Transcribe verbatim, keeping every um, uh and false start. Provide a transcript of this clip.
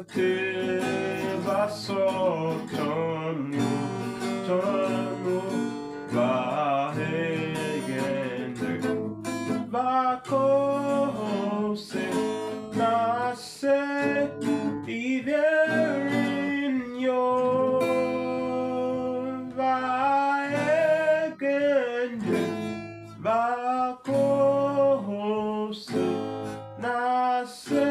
Te va sôr tom u, tom u va hegen, va kohol se, na se iveren you, va hegen, va kohol se, na se